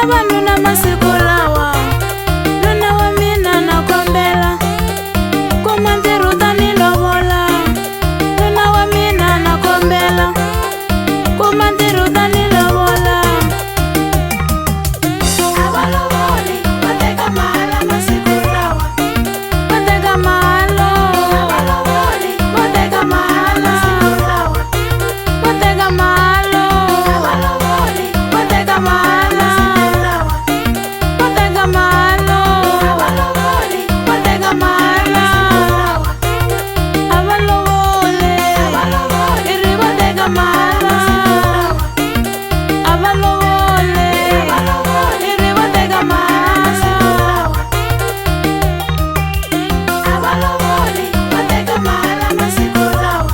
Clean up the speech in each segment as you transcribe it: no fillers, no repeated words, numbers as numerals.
Vavanuna masiku lawa, nuna wa mina na kombela, kuma ntirho ta ni lovola. Nuna wa mina na kombela, kuma ntirho ta ni lovola. A va lovoli, va teka mahala masiku lawa. Va teka mahalo, A va lovoli, va teka masiku mahala, lawa. Va teka mahalo, A va lovoli, va teka mahala, masiku lawa. Va teka mahalo, A va lovoli, va teka mahala. masiku lawa. A va lovoli, A va lovoli, i ri va teka mahala. masiku lawa. A va lovoli, A va lovoli, i ri va teka mahala. masiku lawa. A va lovoli, va teka mahala masiku lawa.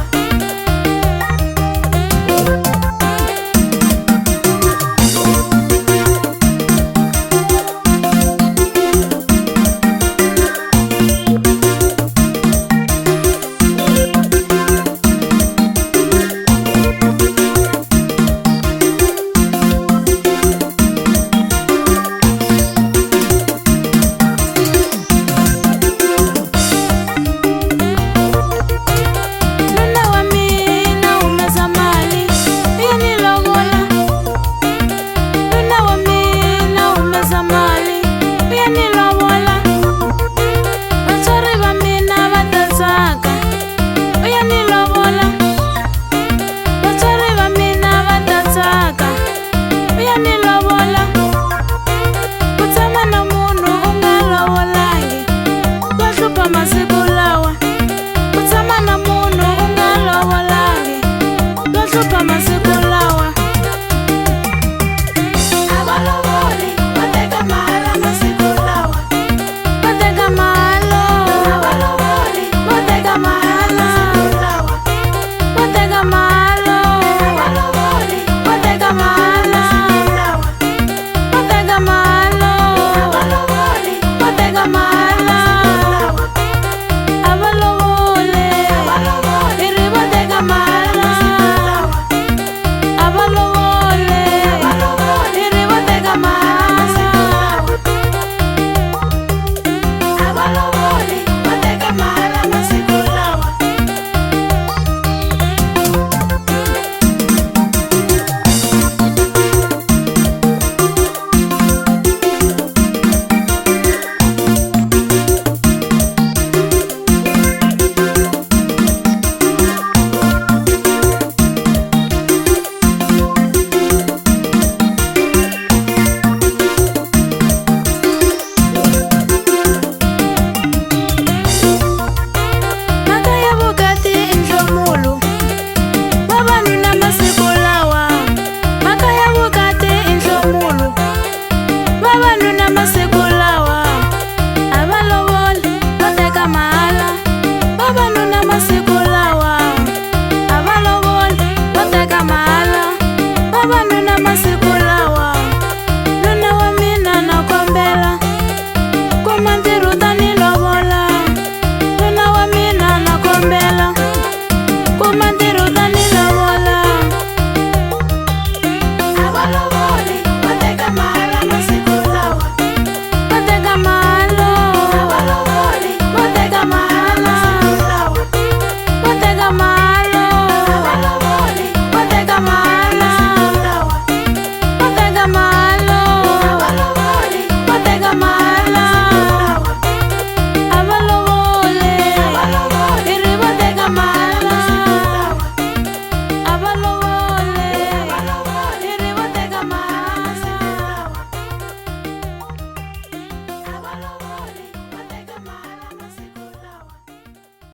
Nuna wa mina humesa mali ya ni lovola. Nuna wa mina humesa mali ya ni lovola. Vatswari va mina va ta tsaka ya ni lovola. Vatswari va mina va ta tsaka ya ni lovola. Ku tshama na munhu u nga lovolangi va hlupha masiku lawa. Ku tshama na munhu u nga lovolangi va hlupha masiku lawa. A va lovoli, va teka mahala masiku lawa. Va teka mahalo, A va lovoli, va teka mahala, masiku lawa. Va teka mahalo, A va lovoli, va teka mahala, masiku lawa. Va teka mahalo, A va lovoli, va teka mahala. masiku lawa. A va lovoli, A va lovoli, i ri va teka mahala. masiku lawa. A va lovoli, A va lovoli, i ri va teka mahala. masiku lawa. A va lovoli, va teka mahala masiku lawa. Mhaka ya vukati i nhlomulo, vavanuna masiku lawa. Mhaka ya vukati i nhlomulo, vavanuna masiku lawa. A va lovoli, va teka mahala. Vavanuna masiku lawa. A va lovoli, va teka mahala. Vavanuna masiku lawa. Nuna wa mina na kombela, kuma ntirho ta ni lovola. Nuna wa mina na kombela, kuma ntirho.